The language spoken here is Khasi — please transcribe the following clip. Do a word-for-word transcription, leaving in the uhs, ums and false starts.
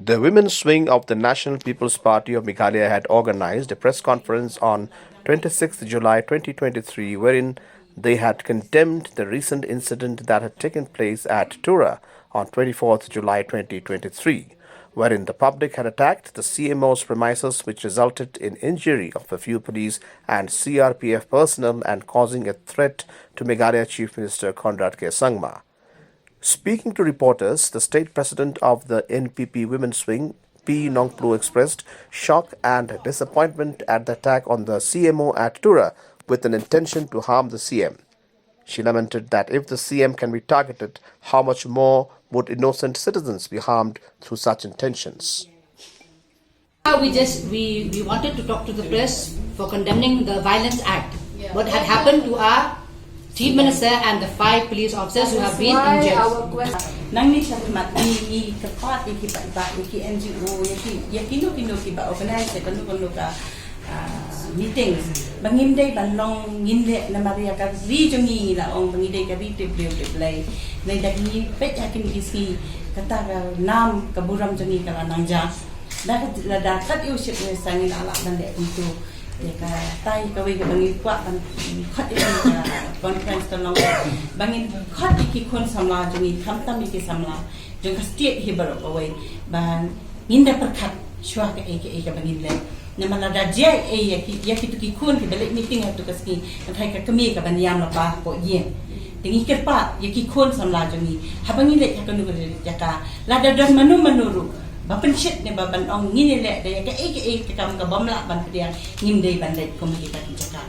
The women's wing of the National People's Party of Meghalaya had organized a press conference on twenty-sixth July twenty twenty-three, wherein they had condemned the recent incident that had taken place at Tura on twenty-fourth July twenty twenty-three, wherein the public had attacked the C M O's premises, which resulted in injury of a few police and C R P F personnel and causing a threat to Meghalaya Chief Minister Conrad K Sangma. Speaking to reporters, the state president of the N P P women's wing, P Nongplu, expressed shock and disappointment at the attack on the C M O at Tura with an intention to harm the C M. She lamented that if the C M can be targeted, how much more would innocent citizens be harmed through such intentions? We just we, we wanted to talk to the press for condemning the Violence Act. What had happened to our chief minister and the five police officers who have been injured. Nang ni sha mat ni ni kepat iki pat pat iki N G O iki ya kino kino ki ba organize ya kano kano ka meeting. Bangim dei ban long ngin dei na Maria ka ri jong ngi la ong bangim dei ka ri te bleu te blei. Nei da ngi pet ya kin kis ngi kata ka nam ka buram jong ngi ka la nang ja. Da ka la da kat yu shit ne sangin ala ban dei kumtu. Te ka tai ka wei ka bangin kwah ban khot yu ka conference ka long bangin khot yu ki khun samla jong ngi kham tam yu ki samla jong ka state hi baroh ka wei ban ngin da perkhat shwa ka ei ka ei ka bangin le. Namar la da jia ei ya ki ya ki tu ki khun ki balik meeting ha tu ka sngi kan thai ka kami ka ban yam la pa ko yin. Te ngi kyrpad ya ki khun samla jong ngi ha bangin le ka kanu ka jaka la da don manu manu ru. Ba pynshit ne ba ban ong ngin ïaleh da ïa kaei kaei ka kam ka bym lah ban pdiang ngim dei ban leit kum kita ki jaka.